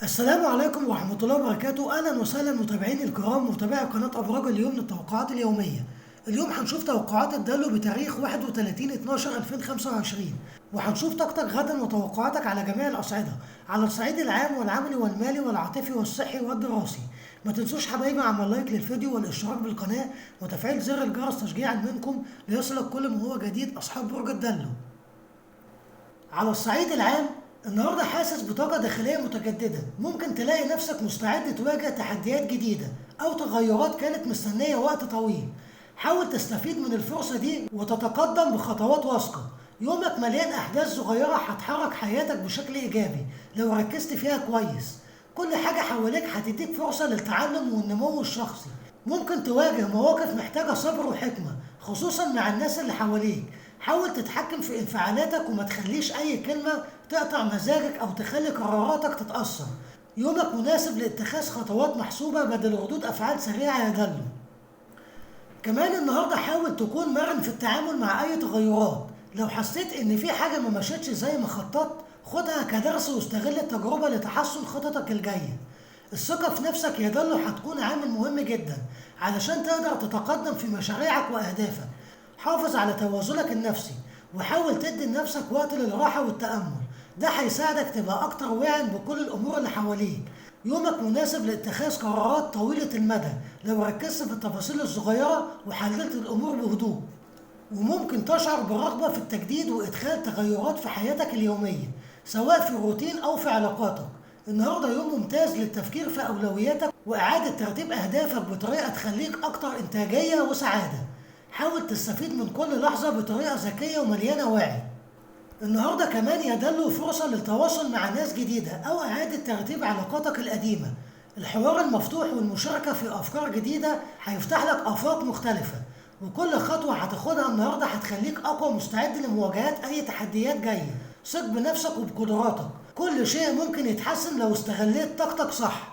السلام عليكم ورحمة الله وبركاته. أهلا وسهلا متابعين الكرام متابعي قناة أبراج اليوم للتوقعات اليومية. اليوم هنشوف توقعات الدلو بتاريخ 31/12/2025، وهنشوف طاقتك غدا وتوقعاتك على جميع الأصعدة، على الصعيد العام والعملي والمالي والعاطفي والصحي والدراسي. ما تنسوش حبايبي عمل لايك للفيديو والاشتراك بالقناة وتفعيل زر الجرس تشجيعا منكم ليصلك كل ما هو جديد أصحاب برج الدلو. على الصعيد العام النهارده حاسس بطاقة داخلية متجددة، ممكن تلاقي نفسك مستعد تواجه تحديات جديدة أو تغيرات كانت مستنية وقت طويل. حاول تستفيد من الفرصة دي وتتقدم بخطوات واثقة. يومك مليان أحداث صغيرة هتحرك حياتك بشكل إيجابي لو ركزت فيها كويس. كل حاجة حواليك هتديك فرصة للتعلم والنمو الشخصي. ممكن تواجه مواقف محتاجة صبر وحكمة، خصوصا مع الناس اللي حواليك. حاول تتحكم في انفعالاتك وما تخليش أي كلمة تقطع مزاجك أو تخلي قراراتك تتأثر. يومك مناسب لاتخاذ خطوات محسوبة بدل ردود أفعال سريعة يا دلو. كمان النهاردة حاول تكون مرن في التعامل مع أي تغيرات. لو حسيت إن في حاجة ما مشيتش زي ما خططت، خدها كدرس واستغل التجربة لتحسن خططك الجاية. الثقة في نفسك يا دلو هتكون عامل مهم جدا علشان تقدر تتقدم في مشاريعك وأهدافك. حافظ على توازنك النفسي وحاول تدي لنفسك وقت للراحة والتأمل، ده هيساعدك تبقى أكتر وعيا بكل الأمور اللي حواليك. يومك مناسب لاتخاذ قرارات طويلة المدى لو ركزت في التفاصيل الصغيرة وحللت الأمور بهدوء. وممكن تشعر برغبة في التجديد وإدخال تغيرات في حياتك اليومية سواء في الروتين أو في علاقاتك. النهاردة يوم ممتاز للتفكير في أولوياتك وإعادة ترتيب أهدافك بطريقة تخليك أكتر إنتاجية وسعادة. حاول تستفيد من كل لحظة بطريقة ذكية ومليانة وعي. النهاردة كمان يدل فرصة للتواصل مع ناس جديدة أو إعادة ترتيب علاقاتك القديمة. الحوار المفتوح والمشاركة في أفكار جديدة هيفتح لك آفاق مختلفة، وكل خطوة هتاخدها النهاردة هتخليك أقوى مستعد لمواجهة أي تحديات جاية. ثق بنفسك وبقدراتك، كل شيء ممكن يتحسن لو استغليت طاقتك صح.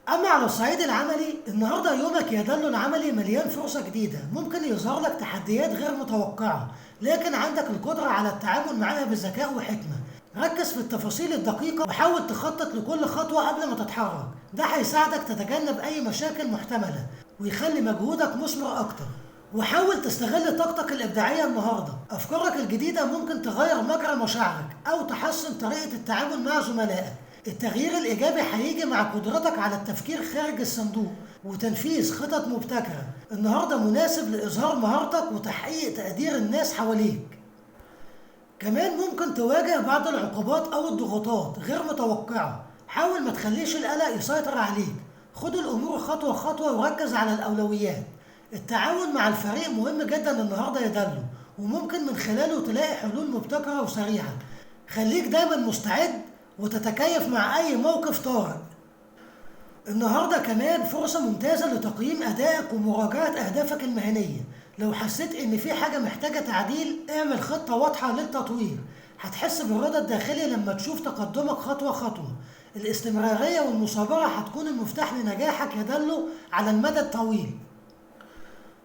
أما على الصعيد العملي النهاردة يومك يدل العملي مليان فرصة جديدة، ممكن يظهر لك تحديات غير متوقعة لكن عندك القدرة على التعامل معها بذكاء وحكمة. ركز في التفاصيل الدقيقة وحاول تخطط لكل خطوة قبل ما تتحرك، ده هيساعدك تتجنب أي مشاكل محتملة ويخلي مجهودك مثمر أكتر. وحاول تستغل طاقتك الإبداعية النهاردة، أفكارك الجديدة ممكن تغير مجرى مشاعرك أو تحسن طريقة التعامل مع زملائك. التغيير الإيجابي هيجي مع قدرتك على التفكير خارج الصندوق وتنفيذ خطط مبتكرة. النهاردة مناسب لإظهار مهارتك وتحقيق تقدير الناس حواليك. كمان ممكن تواجه بعض العقوبات أو الضغوطات غير متوقعة، حاول ما تخليش القلق يسيطر عليك. خد الأمور خطوة خطوة وركز على الأولويات. التعاون مع الفريق مهم جدا النهاردة يا دلو، وممكن من خلاله تلاقي حلول مبتكرة وسريعة. خليك دايما مستعد وتتكيف مع أي موقف طارئ. النهاردة كمان فرصة ممتازة لتقييم أدائك ومراجعة أهدافك المهنية. لو حسيت إن في حاجة محتاجة تعديل اعمل خطة واضحة للتطوير. هتحس بالرضا الداخلي لما تشوف تقدمك خطوة خطوة. الاستمرارية والمثابرة هتكون المفتاح لنجاحك يا دلو على المدى الطويل.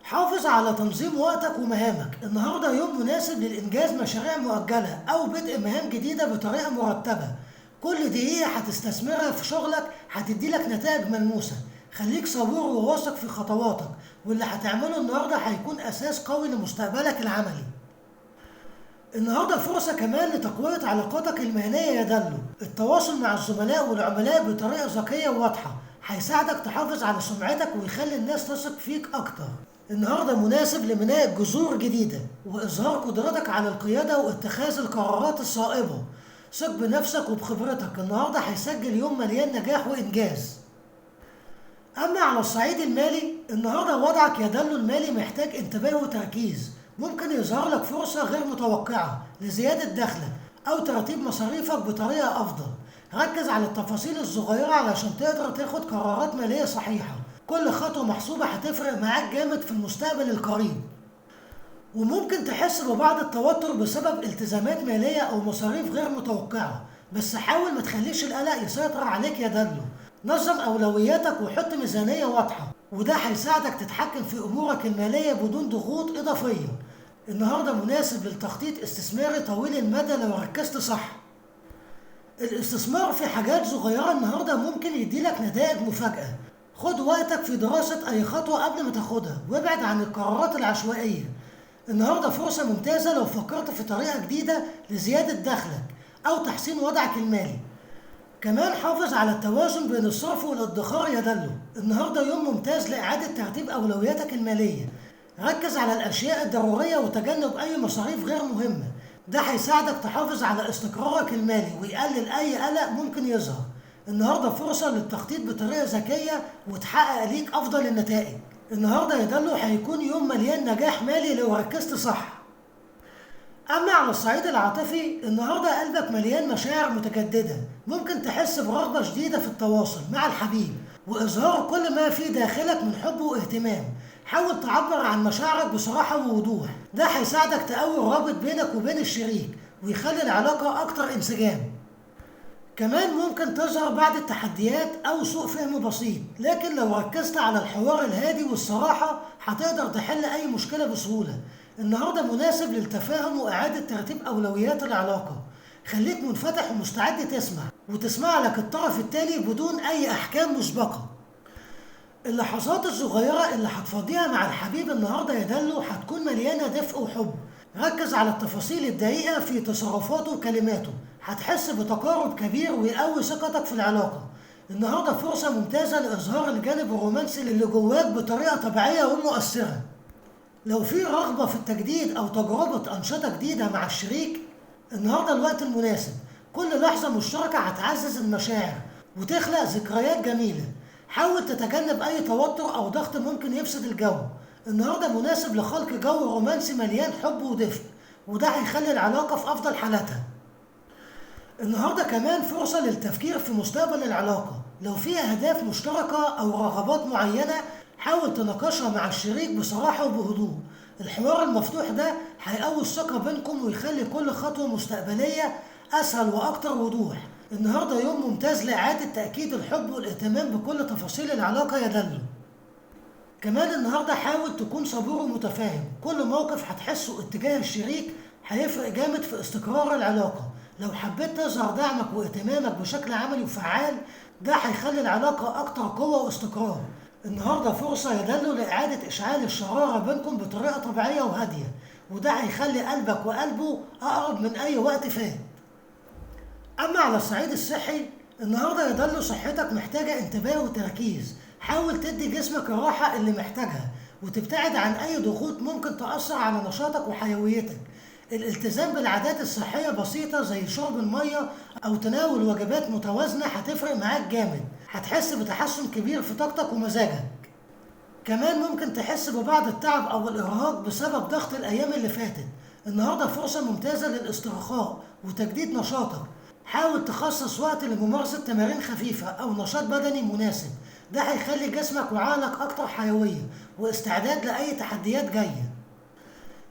حافظ على تنظيم وقتك ومهامك. النهاردة يوم مناسب للإنجاز مشاريع مؤجلة أو بدء مهام جديدة بطريقة مرتبة. كل دقيقة هتستثمرها في شغلك هتديلك نتائج ملموسة. خليك صبور وواثق في خطواتك، واللي هتعمله النهاردة هيكون أساس قوي لمستقبلك العملي. النهاردة فرصة كمان لتقوية علاقاتك المهنية يا دلو. التواصل مع الزملاء والعملاء بطريقة ذكية وواضحة هيساعدك تحافظ على سمعتك ويخلي الناس تثق فيك أكتر. النهاردة مناسب لبناء جذور جديدة وإظهار قدرتك على القيادة واتخاذ القرارات الصائبة. ثق بنفسك وبخبرتك، النهاردة هيسجل يوم مليان نجاح وإنجاز. أما على الصعيد المالي النهاردة وضعك يا دلو المالي محتاج انتباه وتركيز. ممكن يظهر لك فرصة غير متوقعة لزيادة دخلك أو ترتيب مصاريفك بطريقة أفضل. ركز على التفاصيل الصغيرة علشان تقدر تاخد قرارات مالية صحيحة. كل خطوة محسوبة هتفرق معاك جامد في المستقبل القريب. وممكن تحس ببعض التوتر بسبب التزامات مالية أو مصاريف غير متوقعة، بس حاول ما تخليش القلق يسيطر عليك يا دلو. نظم أولوياتك وحط ميزانية واضحة، وده هيساعدك تتحكم في أمورك المالية بدون ضغوط إضافية. النهاردة مناسب للتخطيط استثماري طويل المدى لو ركزت صح. الاستثمار في حاجات صغيرة النهاردة ممكن يديلك نتائج مفاجأة. خد وقتك في دراسة أي خطوة قبل ما تاخدها، وابعد عن القرارات العشوائية. النهاردة فرصة ممتازة لو فكرت في طريقة جديدة لزيادة دخلك أو تحسين وضعك المالي. كمان حافظ على التوازن بين الصرف والادخار يا دلو. النهاردة يوم ممتاز لإعادة ترتيب أولوياتك المالية. ركز على الأشياء الضرورية وتجنب أي مصاريف غير مهمة. ده هيساعدك تحافظ على استقرارك المالي ويقلل أي قلق ممكن يظهر. النهاردة فرصة للتخطيط بطريقة ذكية وتحقق ليك أفضل النتائج. النهاردة يا دلو هيكون يوم مليان نجاح مالي لو ركزت صح. أما على الصعيد العاطفي، النهاردة قلبك مليان مشاعر متجددة. ممكن تحس برغبة شديدة في التواصل مع الحبيب وإظهار كل ما في داخلك من حب واهتمام. حاول تعبر عن مشاعرك بصراحة ووضوح، ده هيساعدك تقوي الرابط بينك وبين الشريك ويخلي العلاقة أكتر انسجام. كمان ممكن تظهر بعض التحديات أو سوء فهم بسيط، لكن لو ركزت على الحوار الهادي والصراحة هتقدر تحل أي مشكلة بسهولة. النهاردة مناسب للتفاهم وإعادة ترتيب أولويات العلاقة. خليك منفتح ومستعد تسمع وتسمع لك الطرف التاني بدون أي أحكام مسبقة. اللحظات الصغيرة اللي هتفضيها مع الحبيب النهاردة يا دلو هتكون مليانة دفء وحب. ركز على التفاصيل الدقيقة في تصرفاته وكلماته، هتحس بتقارب كبير ويقوي ثقتك في العلاقة. النهاردة فرصة ممتازة لإظهار الجانب الرومانسي اللي جواك بطريقة طبيعية ومؤثرة. لو في رغبة في التجديد أو تجربة أنشطة جديدة مع الشريك، النهاردة الوقت المناسب. كل لحظة مشتركة هتعزز المشاعر وتخلق ذكريات جميلة. حاول تتجنب أي توتر أو ضغط ممكن يفسد الجو. النهاردة مناسب لخلق جو رومانسي مليان حب ودفء، وده هيخلي العلاقة في أفضل حالاتها. النهاردة كمان فرصة للتفكير في مستقبل العلاقة. لو في أهداف مشتركة أو رغبات معينة حاول تناقشها مع الشريك بصراحة وبهدوء. الحوار المفتوح ده هيقوي الثقة بينكم ويخلي كل خطوة مستقبلية أسهل وأكتر وضوح. النهاردة يوم ممتاز لإعادة تأكيد الحب والاهتمام بكل تفاصيل العلاقة يا دلو. كمان النهاردة حاول تكون صبور ومتفاهم. كل موقف هتحسه اتجاه الشريك هيفرق جامد في استقرار العلاقة. لو حبيت تظهر دعمك واهتمامك بشكل عملي وفعال، ده هيخلي العلاقة أكتر قوة واستقرار. النهاردة فرصة يا دلو لإعادة إشعال الشرارة بينكم بطريقة طبيعية وهادية، وده هيخلي قلبك وقلبه أقرب من أي وقت فات. أما على الصعيد الصحي، النهاردة يا دلو صحتك محتاجة انتباه وتركيز. حاول تدي جسمك الراحة اللي محتاجها وتبتعد عن أي ضغوط ممكن تأثر على نشاطك وحيويتك. الالتزام بالعادات الصحية بسيطة زي شرب المية أو تناول وجبات متوازنة هتفرق معاك جامد. هتحس بتحسن كبير في طاقتك ومزاجك. كمان ممكن تحس ببعض التعب أو الإرهاق بسبب ضغط الأيام اللي فاتت. النهاردة فرصة ممتازة للاسترخاء وتجديد نشاطك. حاول تخصص وقت لممارسة تمارين خفيفة أو نشاط بدني مناسب، ده هيخلي جسمك وعقلك أكتر حيوية واستعداد لأي تحديات جاية.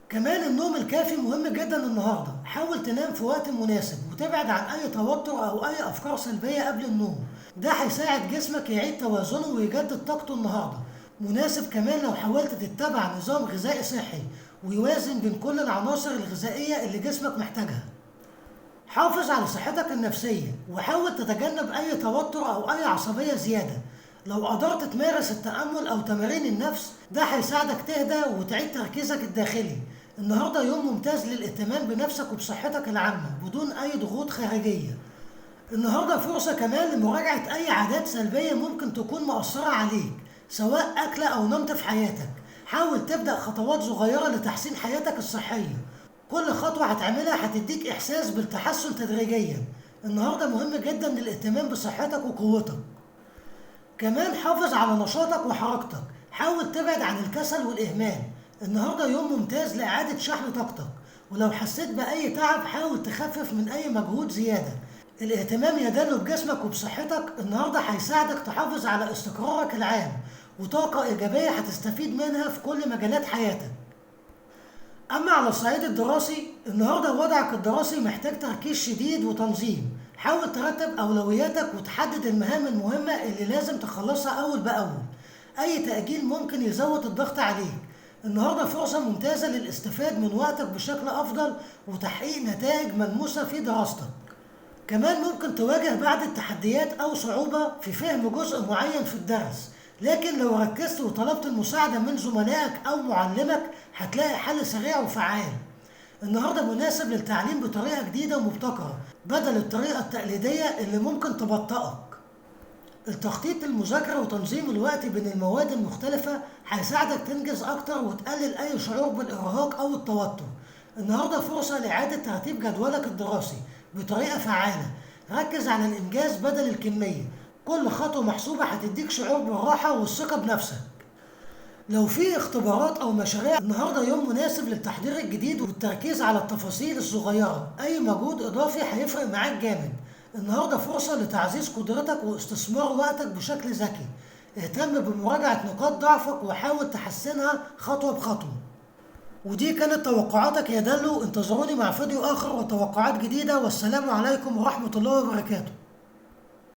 كمان النوم الكافي مهم جدا النهاردة. حاول تنام في وقت مناسب وتبعد عن أي توتر أو أي أفكار سلبية قبل النوم، ده هيساعد جسمك يعيد توازنه ويجدد طاقته النهاردة. مناسب كمان لو حاولت تتبع نظام غذائي صحي ويوازن بين كل العناصر الغذائية اللي جسمك محتاجها. حافظ على صحتك النفسية وحاول تتجنب أي توتر أو أي عصبية زيادة. لو قدرت تمارس التأمل أو تمارين النفس، ده هيساعدك تهدى وتعيد تركيزك الداخلي. النهاردة يوم ممتاز للاهتمام بنفسك وبصحتك العامة بدون أي ضغوط خارجية. النهاردة فرصة كمان لمراجعة أي عادات سلبية ممكن تكون مؤثرة عليك، سواء أكلة أو نمط في حياتك. حاول تبدأ خطوات صغيرة لتحسين حياتك الصحية. كل خطوة هتعملها هتديك إحساس بالتحسن تدريجيا. النهاردة مهم جدا للاهتمام بصحتك وقوتك. كمان حافظ على نشاطك وحركتك. حاول تبعد عن الكسل والإهمال. النهاردة يوم ممتاز لإعادة شحن طاقتك، ولو حسيت بأي تعب حاول تخفف من أي مجهود زيادة. الاهتمام يدل بجسمك وبصحتك النهاردة هيساعدك تحافظ على استقرارك العام وطاقة إيجابية هتستفيد منها في كل مجالات حياتك. أما على الصعيد الدراسي، النهاردة وضعك الدراسي محتاج تركيز شديد وتنظيم. حاول ترتب أولوياتك وتحدد المهام المهمة اللي لازم تخلصها أول بأول. أي تأجيل ممكن يزود الضغط عليك. النهاردة فرصة ممتازة للاستفادة من وقتك بشكل أفضل وتحقيق نتائج ملموسة في دراستك. كمان ممكن تواجه بعض التحديات أو صعوبة في فهم جزء معين في الدرس، لكن لو ركزت وطلبت المساعدة من زملائك أو معلمك هتلاقي حل سريع وفعال. النهاردة مناسب للتعليم بطريقة جديدة ومبتكرة بدل الطريقة التقليدية اللي ممكن تبطئك. التخطيط للمذاكرة وتنظيم الوقت بين المواد المختلفة هيساعدك تنجز أكتر وتقلل أي شعور بالإرهاق أو التوتر. النهاردة فرصة لإعادة ترتيب جدولك الدراسي بطريقة فعالة. ركز على الإنجاز بدل الكمية، كل خطوة محسوبة هتديك شعور بالراحة والثقة بنفسك. لو في اختبارات أو مشاريع، النهاردة يوم مناسب للتحضير الجديد والتركيز على التفاصيل الصغيرة. أي مجهود إضافي هيفرق معاك جامد. النهاردة فرصة لتعزيز قدرتك واستثمار وقتك بشكل ذكي. اهتم بمراجعة نقاط ضعفك وحاول تحسنها خطوة بخطوة. ودي كانت توقعاتك يا دلو. انتظروني مع فيديو آخر وتوقعات جديدة، والسلام عليكم ورحمة الله وبركاته.